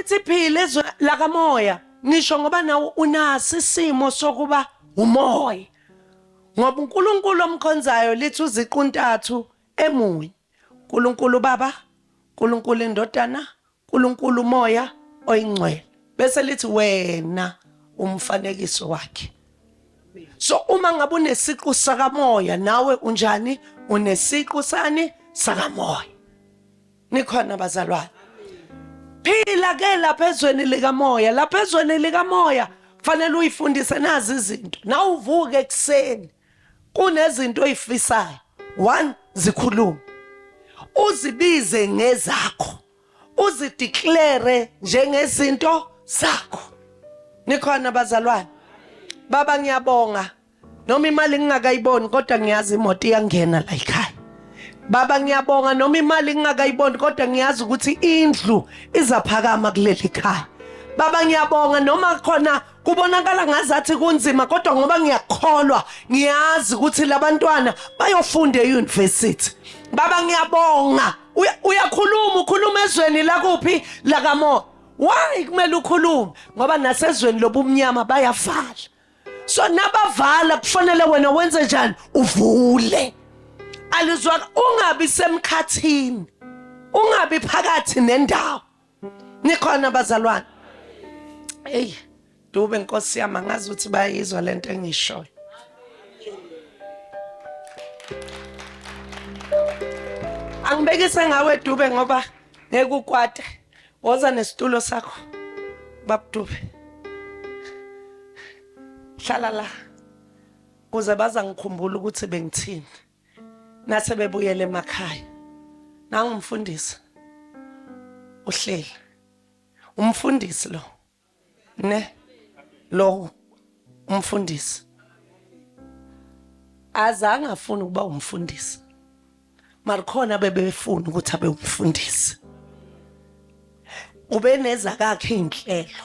ngithi phila ezwe lakamoya ngisho ngoba nawe unaso isimo sokuba umoya ngoba uNkulunkulu omkhonzayo lithi uziquntathu emunye uNkulunkulu Baba uNkulunkulu iNdodana uNkulunkulu uMoya oyingcwele bese lithi wena umfanekiso wakhe. So uma ngabe unesiqu sakamoya nawe unjani? Unesiqu sani? Sakamoya. Nikhona bazalwane? Phila ke lapha ezweni likamoya. Lapha ezweni likamoya fanele uyifundise nazi izinto. Nawuvuke ekuseni kunezinto oyifisayo. One, zikhulume. Uzibize ngezakho. Uzideclare njengezinto zakho. Nikhona bazalwane? Baba ngiyabonga. Noma imali ngingakayiboni kodwa ngiyazi imoto iyangena la ekhaya. Baba ngiyabonga noma imali ngingakayiboni kodwa ngiyazi ukuthi indlu izaphakama kuleli khaya. Baba ngiyabonga noma khona kubonakala ngazathi kunzima kodwa ngoba ngiyakholwa ngiyazi ukuthi labantwana bayofunda e-university. Baba ngiyabonga uyakhuluma ukhuluma ezweni lakuphi lakamoya. Why kumele ukhulume? Ngoba nasezweni lobumnyama bayavala. So nabavala kufanele wena wenze njani? Uvule. Alizwa ungabi semkhathini. Ungabi phakathi nendawo. Nikhona bazalwane? Hey, Dube Nkosi yami angazi ukuthi bayizwa lento engishoyo. Angibekise ngawe Dube ngoba ngeke ukwate. Woza nesitulo sakho babudube. Hlala la. Kuze bazangikhumbula ukuthi bengithini. Nase bebuyele emakhaya. Nangumfundisi. Uhleli. Umfundisi lo. Ne? Lo umfundisi. Azange afune ukuba umfundisi. Mara khona bebefuna ukuthi abe umfundisi. Ubenezakakhe inhlelo.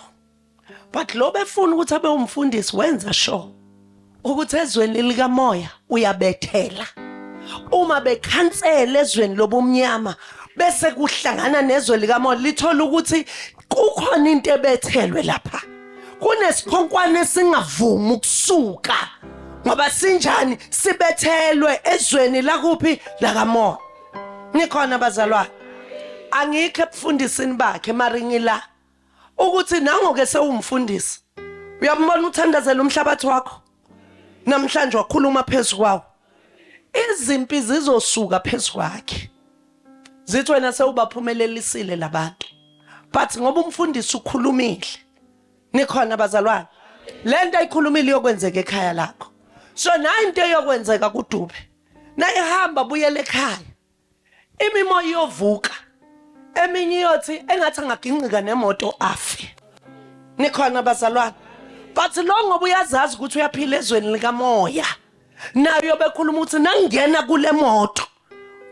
But lo befuna ukuthi abe umfundisi wenza sure ukuthi ezweni likamoya uyabethela. Uma bekhansela ezweni lobumnyama bese kuhlangana nezwe likamoya lithola ukuthi kukhona into ebethelwe lapha. Kunesikhonkwane esingavumi ukusuka ngoba sinjani sibethelwe ezweni lakuphi lakamoya. Nikhona bazalwane? Angikho ebufundisini bakhe mara ngila ukuthi nango ke sewumfundisi. Uyambona uthandazela umhlabathi wakho namhlanje wakhuluma phezu kwawo. Izimpi zizosuka phezu kwakhe zithi wena sewubaphumelelisile labantu, but ngoba umfundisi ukhulumile. Nikhona bazalwane? Lento ayikhulumile iyokwenzeka ekhaya lakho. So nayi into eyokwenzeka kuDube nayihamba buyele ekhaya, imimoya iyovuka, eminye iyothi engathi angagingqika nemoto afe. Nikhona bazalwane? But lo ngoba uyazazi ukuthi uyaphila ezweni likamoya, nayo bekhuluma ukuthi nangena kule moto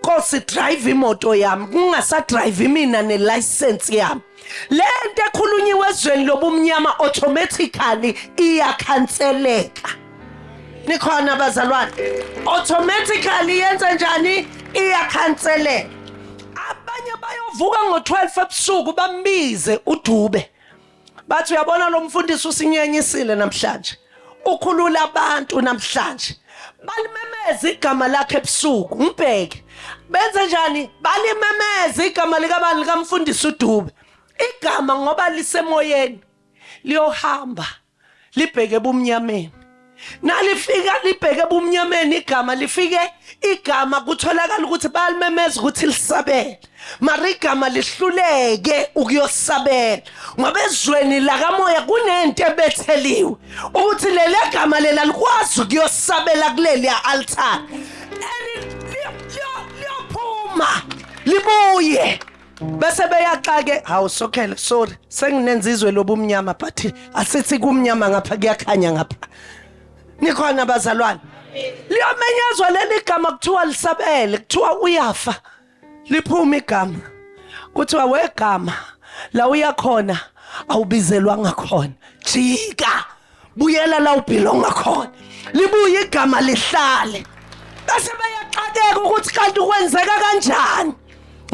Nkosi drive imoto yami kungasadrive mina nelicense yami. Lento ekhulunyiwe ezweni lobumnyama automatically iyakhanseleka. Nikhona bazalwane? Automatically yenza njani? Iyakhanseleka. Abanye bayovuka ngo-12 ebusuku bambize uDube. Bathi uyabona lo mfundisi usinyenyisile namhlanje. Ukhulula abantu namhlanje. Balimemeza igama lakhe ebusuku. Ngibheke. Benze njani? Balimemeza igama likabani likamfundisi uDube. Igama ngoba lisemoyeni liyohamba libheke ebumnyameni. Nalifika libheke ebumnyameni igama lifike igama kutholakala ukuthi bayalimemeza ukuthi lisabele, mara igama lihluleke ukuyosabela ngoba ezweni lakamoya kunento ebetheliwe ukuthi leli gama lela likwazi ukuyosabela kuleli altar, liyophuma libuye bese beyaxake. Hawu sokhele, sorry, senginenza izwe lobumnyama, but asithi kumnyama ngapha kuyakhanya ngapha. Nikhona bazalwane? Liyomenyezwa leli gama kuthiwa lisabele, kuthiwa uyafa, liphuma igama kuthiwa wegama la uyakhona awubizelwanga khona, jika buyela la ubhilonga khona. Libuye igama lihlale, bese beyaxakeka ukuthi kanti kwenzeka kanjani.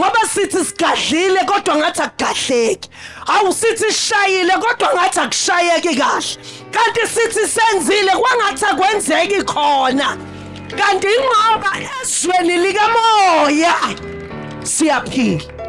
Ngoba sithi sigadlile kodwa ngathi akugadleki. Awu sithi sishayile kodwa ngathi akushayeki kahle. Kanti sithi senzile kwangathi akwenzeki khona. Kanti ingoba ezweni likamoya siyaphila.